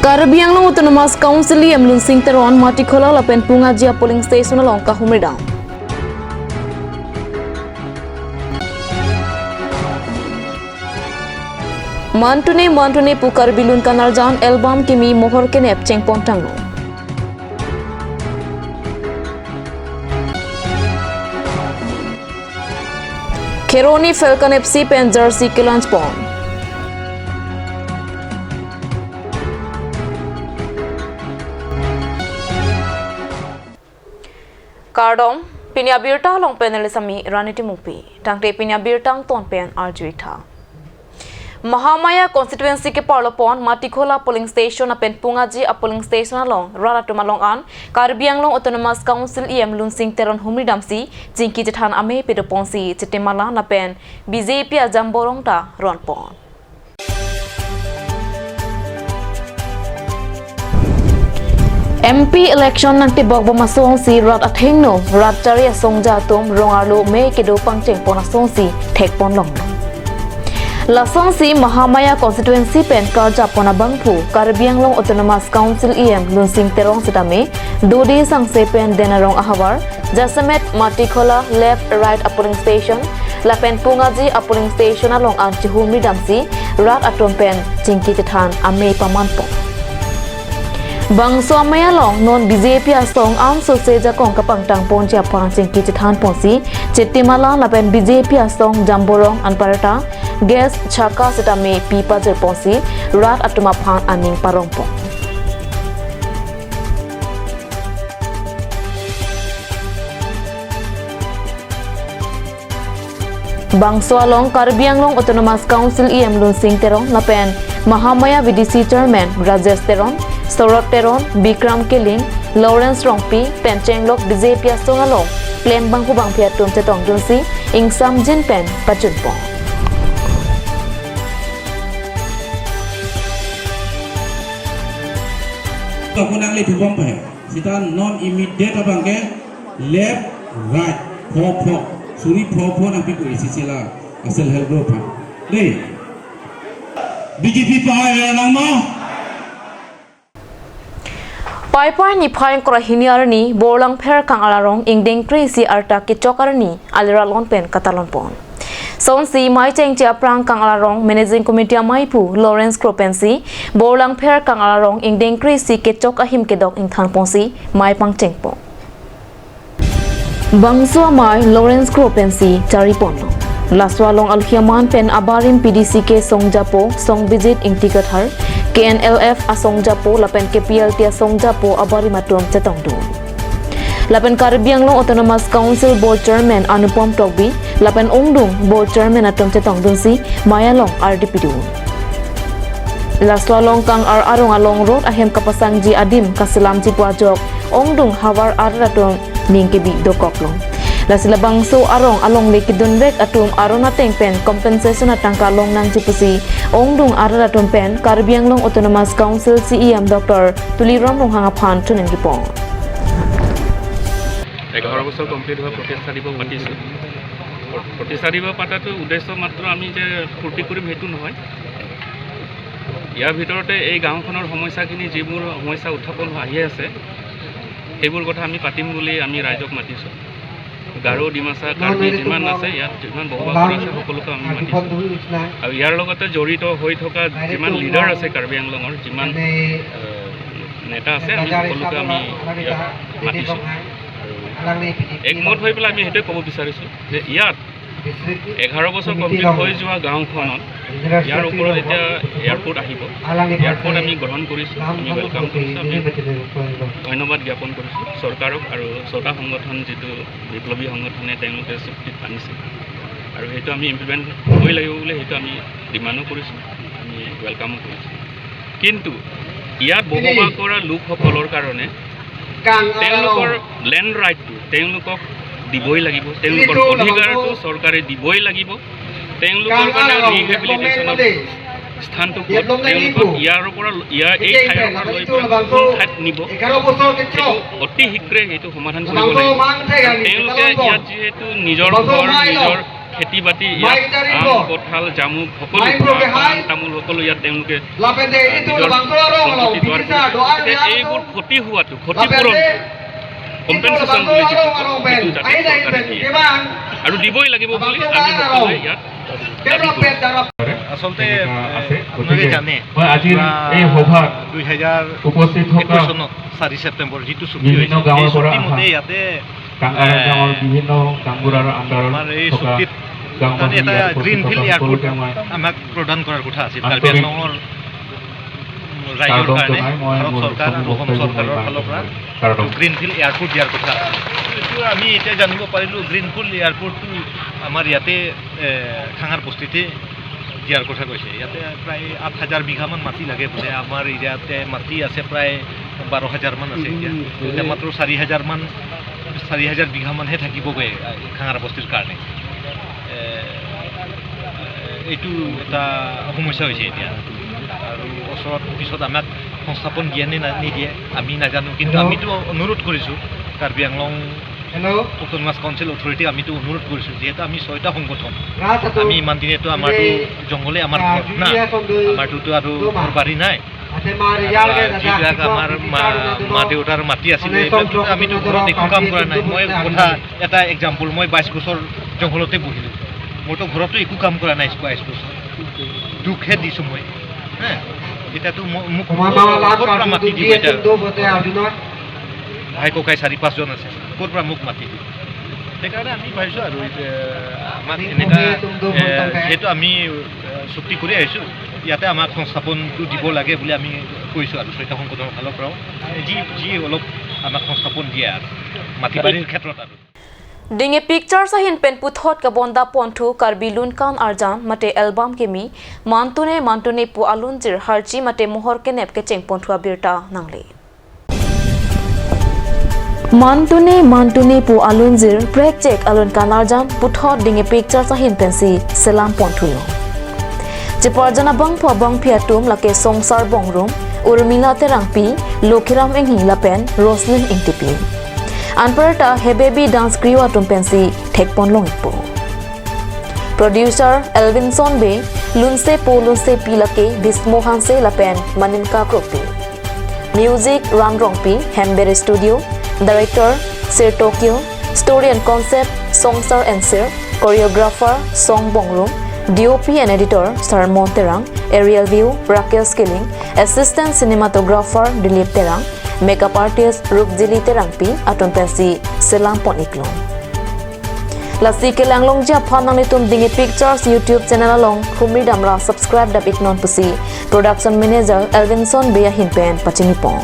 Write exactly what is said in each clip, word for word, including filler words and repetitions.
Karbi Anglong Autonomous Council E M Lunsing Teron Matikhola lapen Pungaji a polling station along kahumri dam. Mantune Mantune pu Karbi Lun Kanarjan album kimi mohor kenep chengpon tanglo. Kheroni Falcon F C pen jersey ke-launch pon. Kardom, pini abirta along panelist ami Rani Timungpi. Tangte pini abirta angton pen arju-ik tha. Mahamaya constituency keparlo pon Matikhola polling station lapen Pungaji a polling station along rat atum along an Karbi Anglong Autonomous Council E M Lunsing Teron humri damsi chingki chethan amei pado ponsi Chetimala lapen B J P a Jamborong ta ron pon. M P election nangtebok bom asonsi rat athengno, rat chari asongja atum rong arlo mei kedo pangcheng pon asonsi thek pon longlo. Lasonsi Mahamaya constituency pen karja pon abangphu Karbi Anglong Autonomous Council E M Lunsing Teron setame dode sangse pen Denarong ahavar, jasemet Matikhola left right a polling station lapen Pungaji a polling station along an chihumri damsi rat atum pen chingki chethan amei paman pon. Bangso amei along non B J P asong an sose jakong kapangtang ponji aphan chingki chethan ponsi Chetimala lapen B J P asong Jamborong anparta gas chakka setame pi pajir ponsi rat atum aphan aning parong pon. Bangso along Karbi Anglong Autonomous Council E M Lunsing Teron lapen Mahamaya V D C Chairman Rajesh Teron, Sorot Teron, Bikram Killing, Lawrence Rongpi pen chenglok B J P asong along pleng bangphu bangphi atum chetongdunsi ingsamjin pen pajun pon. Ako nangli thubom pa hai. Sita non immediate abang ke left, right, pho pho, suri pho pho nangpipo isi sila asal help group ha. Dei. B J P pa hai nang ma. Paipai niphai ingkoi ra hini arni Borlangpher Kangalarong ingdeng kre-isi arta kechok arni alira lon pen katalon pon. Sonsi mei chengche aphrang Kangalarong Managing Committee amei pu Lawrence Kro pensi Borlangpher Kangalarong ingdeng kre-isi kechok ahim kedok ingthan ponsi mei pangcheng pon. Bangso amei Lawrence Kro pensi chari ponlo. Laso along alhi aman pen abarim P D C ke songjapo Songbijit Ingti Kathar, K N L F asongjapo lapen K P L T asongjapo abarim atum chetongdun. Lapen Karbi Anglong Autonomous Council Board Chairman Anupam Tokbi lapen ongdung Board Chairman atum chetongdunsi mei along ardi pidun. Laso along Kangar arong along road ahem kapasangji adim kaselamji pu ajok ongdung havar arat atum ning kebi dokoklo. Lasi labangso arong alongle kedunvek atum aron ateng pen compensation atangka long nangji pusi ongdung arat atum pen Karbi Anglong Autonomous Council C E M Doctor Tuliram Ronghang aphan choningri pon. এঘাৰ বছৰ কমপ্লিট হোৱা প্ৰতিষ্ঠা দিৱস পাতিছোঁ। প্ৰ-, প্ৰতিষ্ঠা দিৱস পাতাটো উদ্দেশ্য মাত্ৰ আমি যে ফূৰ্তি কৰিম সেইটো নহয়। ইয়াৰ ভিতৰতে এই গাঁওখনৰ সমস্যাখিনি, যিবোৰ সমস্যা উত্থাপন হৈ আহি আছে, সেইবোৰ কথা আমি পাতিম বুলি আমি ৰাইজক মাতিছোঁ। গাৰো, ডিমাচা, কাৰ্বি যিমান আছে, ইয়াত যিমান বসবাস কৰি আছে, সকলোকে আমি মাতিছোঁ। আৰু ইয়াৰ লগতে জড়িত হৈ থকা যিমান লিডাৰ আছে কাৰ্বি আংলঙৰ, যিমান, এ, নেতা আছে, আমি সকলোকে আমি ইয়াত মাতিছোঁ। আৰু একমত হৈ পেলাই আমি সেইটোৱে ক'ব বিচাৰিছোঁ যে ইয়াত এঘাৰ বছৰ কমপ্লিট হৈ যোৱা গাঁওখনত ইয়াৰ ওপৰত এতিয়া এয়াৰপৰ্ট আহিব, এয়াৰপৰ্ট আমি গ্ৰহণ কৰিছোঁ, আমি ৱেলকাম কৰিছোঁ, আমি ধন্যবাদ জ্ঞাপন কৰিছোঁ চৰকাৰক আৰু ছটা সংগঠন, যিটো বিপ্লৱী সংগঠনে তেওঁলোকে চুক্তিত আনিছে আৰু সেইটো আমি ইমপ্লিমেণ্ট হ'বই লাগিব বুলি সেইটো আমি ডিমাণ্ডো কৰিছোঁ, আমি ৱেলকামো কৰিছোঁ। কিন্তু ইয়াত বসবাস কৰা লোকসকলৰ কাৰণে তেওঁলোকৰ লেণ্ড ৰাইটটো তেওঁলোকক দিবই লাগিব, তেওঁলোকৰ অধিকাৰটো চৰকাৰে দিবই লাগিব। তেওঁলোকৰ কাৰণে ৰিহেবিলিটেশ্যনৰ স্থানটো ক'ত, তেওঁলোকক ইয়াৰ পৰা, ইয়াৰ এই ঠাইৰ পৰা লৈ পেলাই কোন ঠাইত নিব, সেইটো অতি শীঘ্ৰে সেইটো সমাধান কৰিব লাগিব। তেওঁলোকে ইয়াত যিহেতু নিজৰ ঘৰ, নিজৰ খেতি বাতি ইয়াত মাইকী তাৰিখ আম, ক। কঁঠাল, জামুক সকলো, মাইকী আ, কে হাই। পাণ, তামোল সকলো ইয়াত তেওঁলোকে, লাপেন দে আ, এইটো নিজৰ লবাংটো আৰু সম্পত্তি অলপ তৈয়াৰ বিবিধা কৰিছে। দোৱা গতিকে দিয়া। এইবোৰ ক্ষতি হোৱাটো, ক্ষতিপূৰণ লাপেন দে compensation বুলি যিটো কয়, সেইটো যাতে চৰকাৰে দিয়ে। আৰু দিবই লাগিব বুলি আমি সকলোৱে ইয়াত দাবী কৰিছোঁ। আচলতে, এ, আপোনালোকে জানে, মই আজিৰ এই সভাত দুই হাজাৰ একৈশ চনৰ চাৰি ছেপ্টেম্বৰ যিটো চুক্তি হৈছে, সেই চুক্তি মতে ইয়াতে, এ, আমাৰ এই চুক্তিত মানে এটা গ্ৰীণ ফিল্ড এয়াৰপৰ্ট আমাক প্ৰদান কৰাৰ কথা আছিল। কাৰ্বি আংলঙৰ ৰাইজৰ কাৰণে ভাৰত চৰকাৰ আৰু অসম চৰকাৰৰ ফালৰ পৰা গ্ৰীণ ফিল্ড এয়াৰপৰ্ট দিয়াৰ কথা আছিল। এইটো আমি এতিয়া জানিব পাৰিলোঁ, গ্ৰীণ ফিল্ড এয়াৰপৰ্টটো আমাৰ ইয়াতে, এ, খাঙাৰ বস্তিতে দিয়াৰ কথা কৈছে। ইয়াতে প্ৰায় আঠ হাজাৰ বিঘামান মাটি লাগে বোলে। আমাৰ ইয়াতে মাটি আছে প্ৰায় বাৰ হাজাৰমান আছে এতিয়া। এতিয়া মাত্ৰ চাৰি হাজাৰমান, চাৰি হাজাৰ বিঘামানহে থাকিবগৈ, আ, খাঙাৰ বস্তিৰ কাৰণে। এ, এইটো এটা সমস্যা হৈছে এতিয়া। আৰু ওচৰত পিছত আমাক সংস্থাপন দিয়ে নে না-, নিদিয়ে আমি নাজানো, কিন্তু আমিতো অনুৰোধ কৰিছোঁ কাৰ্বি আংলং অট'নমাছ কাউন্সিল অথৰিটিক আমিতো অনুৰোধ কৰিছোঁ, যিহেতু আমি ছয়টা সংগঠন, আমি ইমান দিনেতো আমাৰতো জংঘলে আমাৰ ঘৰ না, আমাৰতোতো আৰু ঘৰ বাৰী নাই। আৰু যিবিলাক আমাৰ মা, মা দেউতাৰ মাটি আছিলে, এইবিলাকতো আমিতো ঘৰত একো কাম কৰা নাই। মই কথা এটা এক্সাম্পল, মই বাইছ বছৰ জংঘলতে বহিলোঁ, মোৰতো ঘৰতো একো কাম কৰা নাই বাইছ বছৰ, দুখহে দিছোঁ মই। হে, এতিয়াতো ম-, মোক ক'ৰ পৰা মাটি দিব এতিয়া? ভাই ককাই চাৰি পাঁচজন আছে, ক'ৰ পৰা মোক মাটি দিব? সেইকাৰণে আমি ভাবিছোঁ আৰু, এ, আমাক এনেকা, এ, যিহেতু আমি, এ, চুক্তি কৰি আহিছোঁ, ইয়াতে আমাক সংস্থাপনটো দিব লাগে বুলি আমি কৈছোঁ আৰু ছয়টা সংগঠনৰ ফালৰ পৰাও, যি, যি অলপ আমাক সংস্থাপন দিয়ে আৰু মাটি বাৰীৰ ক্ষেত্ৰত আৰু। Dingepik Church ahin pen puthot kabonda ponthu Karbi Lun Kan Arjan mate album kimi Mantune Mantune pu alunjir harchi mate mohor kenep kecheng ponthu abirta nangle. Mantune Mantune pu alunjir prekchek alun kan arjan puthot Dingepik Church ahin pensi selam ponthulo. Cheparjan abangphu abangphi atum lake Songsar Bongrung, Urmila Terangpi, Lokhiram Enghi lapen Roslyn Ingtipi. Anparta Hebebi Dance Crew atum pensi thekpon longpo. Producer Elvinson Bey, lunsepo lunsepi lake Bismo Hanse lapen Maninka Kropi. Music Ran Rongpi, Hembere Studio. Director Sir Tokyo. Story and concept Songsar Ensir. Choreographer Song Bongrung. D O P and editor Sarmon Terang. Aerial view Rakesh Killing. Assistant cinematographer Dilip Terang. Makeup artist Rupjili Terangpi atum pensi selam pon-iklong. Lasi kelang longji aphan nanglitum Dingepik Church YouTube channel along humri damra subscribe dap-iknon pusi Production Manager Elvinson Bey ahin pen pachini pon.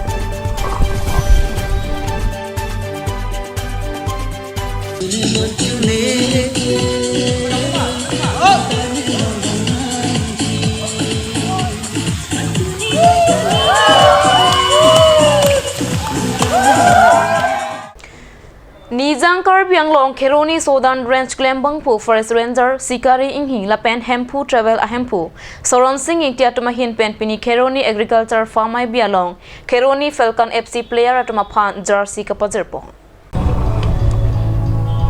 Nijang Karbi Anglong Kheroni Southern Range klembangphu Forest Ranger Sikari Inghi lapen Hemphu Travel ahemphu Soron Sing Ingti atum ahin pen pini Kheroni Agriculture Farm I B along Kheroni Falcon F C player atum aphan jersey kapajirpon.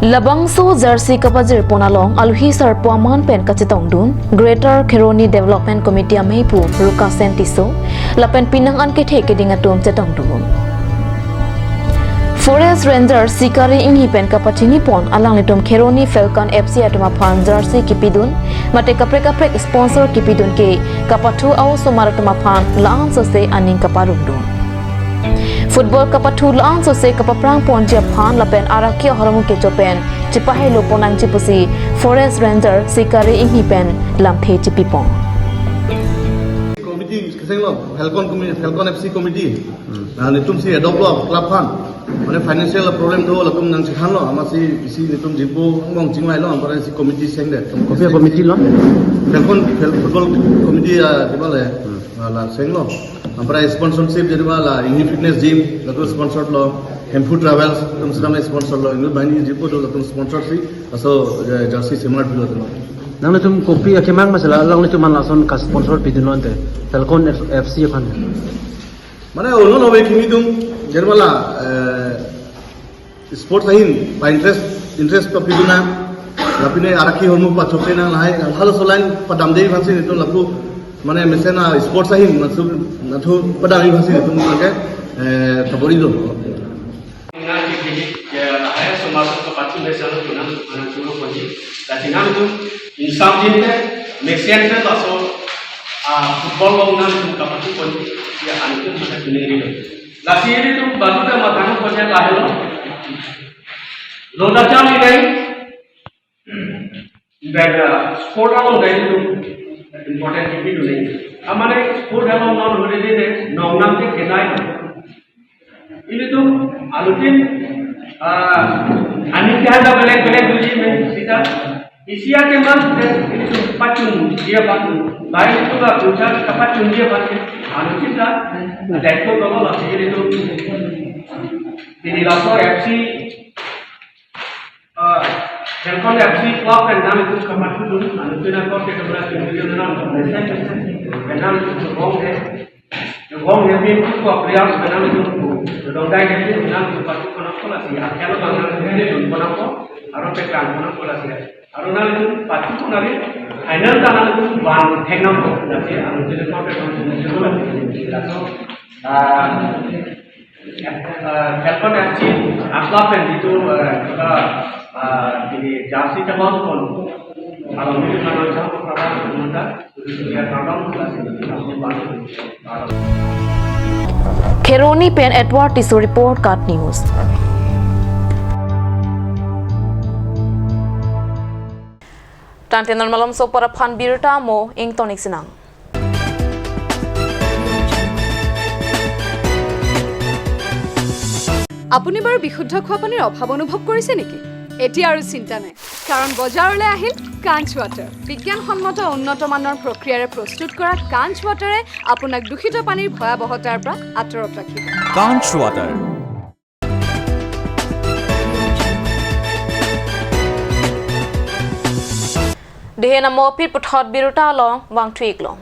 Labangso jersey kapajirpon along aluhi sarpo aman pen kachetongdun Greater Kheroni Development Committee ameiphu Rukasen Tisso lapen pinang an kethe keding atum chetongdun. Forest Ranger Sikari Inghi pen kapachinipon alanglitum Kheroni Falcon F C atum aphan jersey kipidun mate kaprek kaprek sponsor kipidun ke kapathu a-osomar atum aphan la-an sose aning kaparumdun. Football kapathu la-an sose kapaprang ponji aphan lapen arak ke ahormu kecho pen chepahelo pon nangji pusi Forest Ranger Sikari Inghi pen lamthe chipipon. Committee kesenglo, Falcon committee, Falcon F C committee. Hmm. Ah, netum si adopt lo club aphan. Mane financial problem do latum nangchekhanlo, amatsi isi netum jingpo angbong chingvailo, ampara si committee sengdet. Kopi committee lo? Falcon, Fal-, football committee, ah, kiba le? Hmm. Ah, la senglo. Ampara sponsorship jadi ba la Inghi Fitness Gym, latum sponsored lo, Hemphu Travels, latum sedang sponsor lo, Inghi bank ni jingpo do latum sponsor si, laso, eh, jersey semanat dulu latum. Nanglitum kopi akemang masala, nanglitum man lason ka-sponsor pidunlo ante, Falcon F-, F C aphan. Mane, uno no be kimi tum, jadi ba la, eh, sports ahin, pa interest, interest pa pidun nang, Lapen arakhi ahormu pachok penang lahai, halaso line padamde aphansi nelitum lapu, mane mesen a-sports ahin, maksud, nathu padam aphansi nelitum ke, eh, kabor-i do. Nang kiki, ya, lahai asomar atum kapachun desa lo kunang, kunang churu ponji. Lasi nangtum, insam jinte, mesen te laso, ah, football along nangtum kapachun ponji, ya, antum mata kuning ri do. Lasi nelitum balu ta matang ponji lahelo. Lo da cham ni dai. Beda sport along dai itu important tinggi dulu. Amane sport along non hore de nong nam te kenai. Ilitum alutin, ah, ani ke ada belek belek dulu men sita. Isi ake man ke ilitum pachun dia pachun. Baik itu lah puja kapachun dia pachun. Alutin dah. Ada itu kalau lah ilitum. Ini laso F C Ah, Falcon F C club pen nangtum kapachun dun, anu tina kor ke kamera tinggi dun nang, mesen mesen, pen nangtum chobong he, chobong he, min tu ko players pen nangtum ko, dong dai ke tu nangtum pachun konak ko lasi, akhel bang nangtum ke dun konak ko, aro pekang konak ko lasi, aro nangtum pachun ko nari, final ta nangtum van thek nang ko, lasi anu tina kor ke kamera tinggi dun lasi, laso, ah, Eh, Falcon F C, aklap pen itu, eh, kita, eh, ini jersey ke bang pon. Kalau ini kalau jam pertama, sementara, sudah kardom, sudah sini, sudah sini, sudah sini. Kheroni pen Edward Tisso report, KAT News. Tangte non malomso apor aphan birta mo ingtonik sinang. আপুনি বাৰু বিশুদ্ধ খোৱা পানীৰ অভাৱ অনুভৱ কৰিছে নেকি? এতিয়া আৰু চিন্তা নাই, কাৰণ বজাৰলৈ আহিল কাঞ্চ ৱাটাৰ। বিজ্ঞানসন্মত উন্নত মানৰ প্ৰক্ৰিয়াৰে প্ৰস্তুত কৰা কাঞ্চ ৱাটাৰে আপোনাক দূষিত পানীৰ ভয়াৱহতাৰ পৰা আঁতৰত ৰাখিব। Kanch Water. Dehe namo phir puthot birta along vangthu-ik long.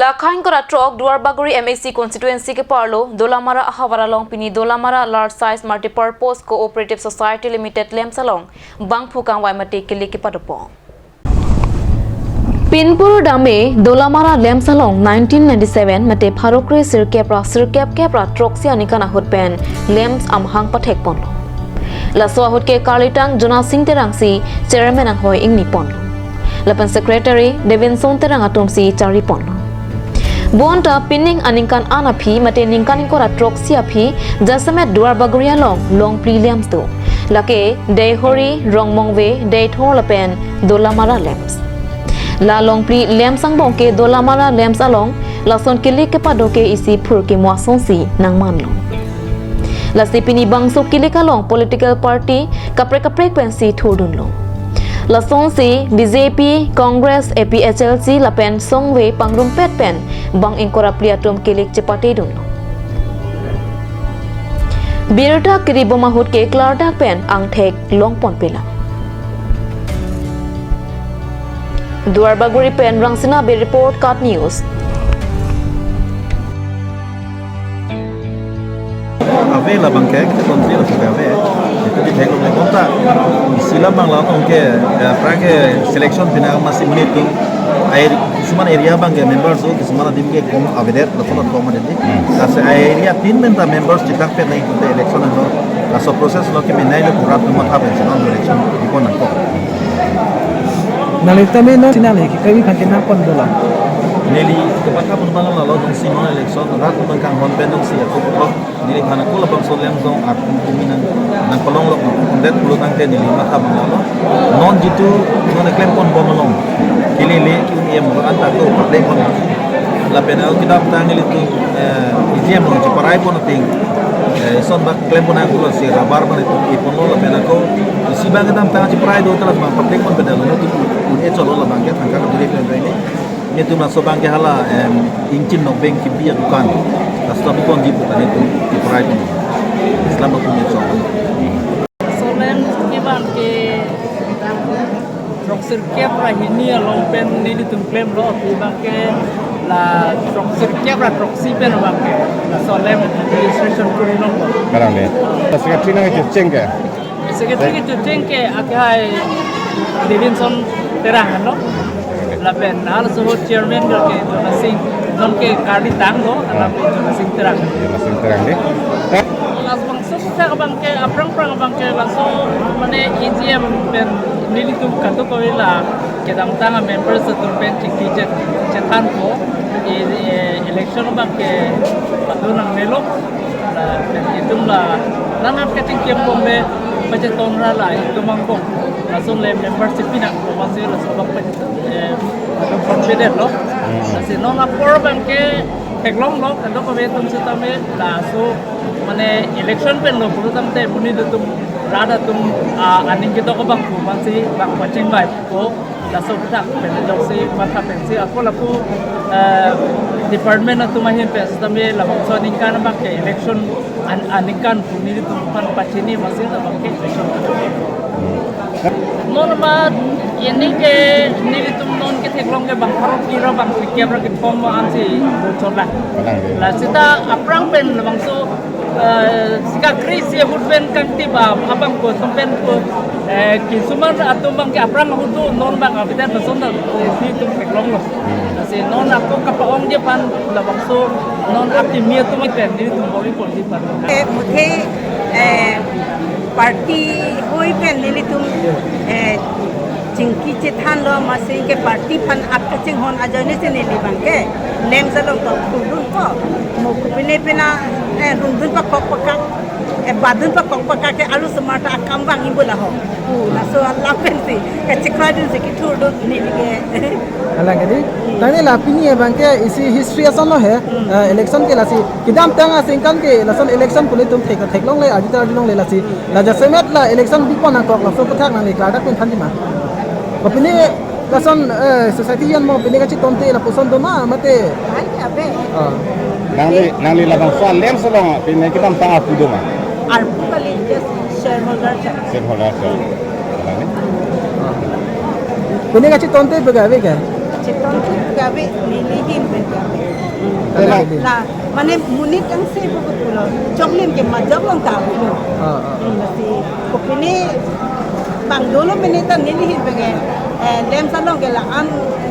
Lakha ingkoi ra throk Duarbagori M A C constituency keparlo Dolamara ahavar along pini Dolamara Large Size Multipurpose Cooperative Society Limited LAMPS along bangphu kangvai mate kilik kepadopon. Pinpur dame Dolamara LAMPS along nineteen ninety-seven mate pharo kre sirkep ra sirkep kep ra throksi aningkan ahut pen LAMPS amahang pathek ponlo. Laso ahut ke karlitang Jona Sing Terang si chairman anghoi ingni ponlo. Lapen secretary Devinson Terang atum si chari ponlo. Bonta pining aningkan an aphi mate ningkan ingkoi ra throksi aphi jasemet Duarbagori along longphli LAMPS do. Lake Deihori, Rongmongve, Deithor lapen Dolamara LAMPS. La longphli LAMPS angbong ke Dolamara LAMPS along, lason kilik kepado ke isi phurkimo asonsi nangmanlo. Lasi pini bangso kilik along political party kaprek kaprek pensi thurdunlo. Lasonsi B J P, Congress, A P H L C lapen songve pangrumpet pen bang ingkoi ra phli atum kilik chepatedunlo. Birta kiribom ahut ke klardak pen angthek longpon pelang. Duarbagori pen Rangsina Bey report, KAT News. Ave labang ke, kita konflik lapu ke ave. Itu di thek lok lekon ta. Isi labang la tong ke, eh, pra ke selection pina masi menit tu. Air, kisuman area abang ke members tu, kisuman adim ke kom avedet, lapu la kom avedet. Lasi area tin pen ta members chetak pen nai kute election ano. Laso process lo ke menai lo kurat tu matha pen, senon election di kon nangkok. Nali tame no sinali ke kami pake napon dola. Neli kepatha pun bang lalo dun si non election rat pun bang kanghon pen dun si aku pun neli phana kula bang so LAMPS dong art pun kumi nang nang kolong lok nang pun det pulo tangte neli matha bang lalo. Non jitu non klem pon bom along. Kili le ki un em lo anta ko public pon. Lapen ako kedamtang ilitum, eh, E G M along cheparai pon ating, eh, ison bak klem pon nangkok si rubber man itum ipon lo lapen ako isi bang kedamtang cheparai do telas bang public pon bedal lo itum un-e cholo labang ke thangka kediri klem ini. Itum laso bang ke hala, em, ingchin nok beng kibi adukan. Laso tapi pon jipu kan itum cheparai pon. Islam aku ni cholo. Laso LAMPS ke bang ke throksi kep ra hini along pen nelitum klemlo, pi bang ke la throksi kep ra throksi pen bang ke laso LAMPS administration kuri nangkok. Karang ni. Secretary nang kecheng ke? Secretary kecheng ke akhai Devinson Terang, no? Lapen halaso ahut chairman ke Jonasing, non ke Karbi tanglo, alam ke Jonasing Terang. Jonasing Terang dei. Labangso aputhak abang ke, aphrang phrang abang ke laso, mane, A G M pen nelitum kadokave la kedamtang a-members atum pen chingki chet, chethanpo, e, e, election abang ke pado nangnelo. Lapen itum la nangkachingki ponpe, pachetonra la itum angbong lason le membership pinangpo, amatsi laso abang pachet, eh, atum confident lo. Hmm. Lasi non apor abang ke theklonglo, kadokave atum sitame laso, mane, election penlo pulo tangte monit atum, rat atum, ah, aning kedok abang pu, amatsi bang pachingvaipo. Laso aputhak pen ajoksi matha pensi ako lapu, eh, department atum ahin pen sitame labangso aningkan abang ke election an-, aningkan pu nelitum aphan pachini, amatsi labang ke election. Non ma, ini ke nelitum non ketheklong ke bang pharo kre ra bang kre-kep ra kethom ansi bochorlang. Kalang dei. La seta aphrang pen labangso, eh, sika kre-isi ahut pen kangtip abang ko atum pen ko, eh, kisuman atum abang ke aphrang ahut do, non abang abidat lason ta, eh, nelitum theklonglo. Hmm. Lasi non ako kapa-ongji aphan labangso non akimi atum pen nelitum bor-iponji aphan. Eh, muthe, eh, party ahoi pen nelitum, eh, chingki chethanlo, amatsi ke party aphan ak kachinghon ajoine si neli abang ke LAMPS along ta thurdunpo. Mo kopine pine, eh, rumdun pakok pakak, eh, badun pakok pakak ke arlosomar ta akam vangji pu laho. Pu laso alam pensi kachikhoidunsi kethurdun neli ke. Kalang dei. Tangte la pini abang ke isi history asonlo he. Hmm. Eh, election ke lasi kedamtang aningkan ke lason election pu nelitum thek, theklongle, ajita arjulongle lasi. La jasemet la election bipon nangkok laso aputhak nangli klardak pinthanji ma? Kopine lason, eh, society an mo pine kachitonte lapuson do ma mate? Ai, abe. Ah. Nangli, nangli labangso LAMPS along pine kedamtang arpu do ma? Arpu kali, just shareholder cha. Shareholder cha. Kalang dei. Pine kachitonte pu ke ave ke? Chitonte pu ke ave, neli ahin pen ke ave. Kalang dei. La, mane monit angse pu pulo. Choklim ke majok long ta pu. Ah, ah. Hmm, lasi kopine bang dolo pine ta neli ahin pen ke, eh, LAMPS along ke la-an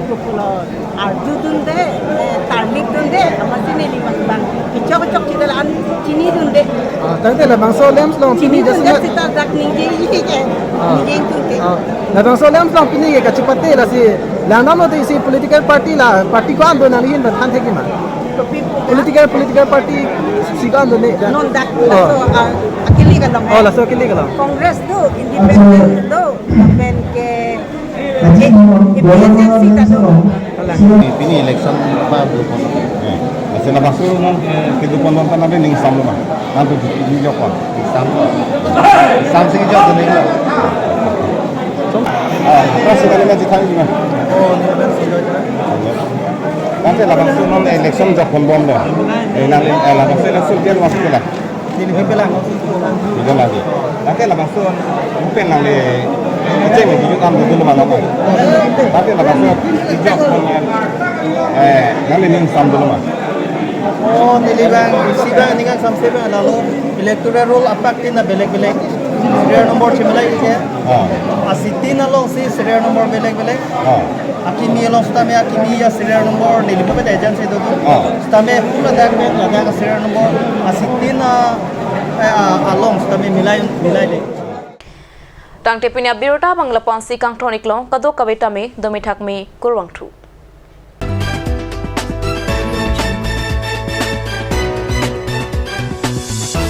pu pulo. Arjudunde, eh, tarlipdunde, amatsi neli abang abang kechok kechok chita la-an chinidunde. Ah, tangte labangso LAMPS along pini chinidunde jasemet sita dak ningjeji ke. Ah. Ningjetunte. Ah, labangso LAMPS along pini ke kachipate lasi langdamlote isi political party la, party ko-an do nangli ahin pen than thekji ma? Kopi pu ke? Political, political party isi ko-an do ne? Non dak, oh, laso, ah, akili kelong. Oh, laso akili kelong. Congress do, independent do, lapen ke APHLC ta do. Pini, pini election pa do pon. Eh, lasi labangso non, eh, kedo pon pon ta nangli ning samlo ma? Nangtum nijok pon. Samlo. Samsi nijok do nilo. Ah, terus kali na chethanji ma? Oh, neli abang si lo. Tangte labangso non election jok pon bomlo. Eh, nangli, eh, labangso election dia masuk ke la? Neli ahin pen la. Neli ahin pen la dei. Tangte labangso pen nangli kecheng video kam dulu ma nang. Tangte labangso video kam, eh, nangli ning sam dolo ma? Oh, neli abang, isi abang ning samse abang lalo electoral roll apak tin na belek belek serial number chimlai ke. Ah. Asitin alongsi serial number belek belek. Ah. Akimi along sitame akimi a-serial number neli pupe agency do do. Ah. Sitame pura dak pen ladak a-serial number asitin a, eh, a, along sitame milai, milaide. Tangte pini abirta abang lapu-ansi kangthronik long, kadokave tame domi thakme, kurvangthu.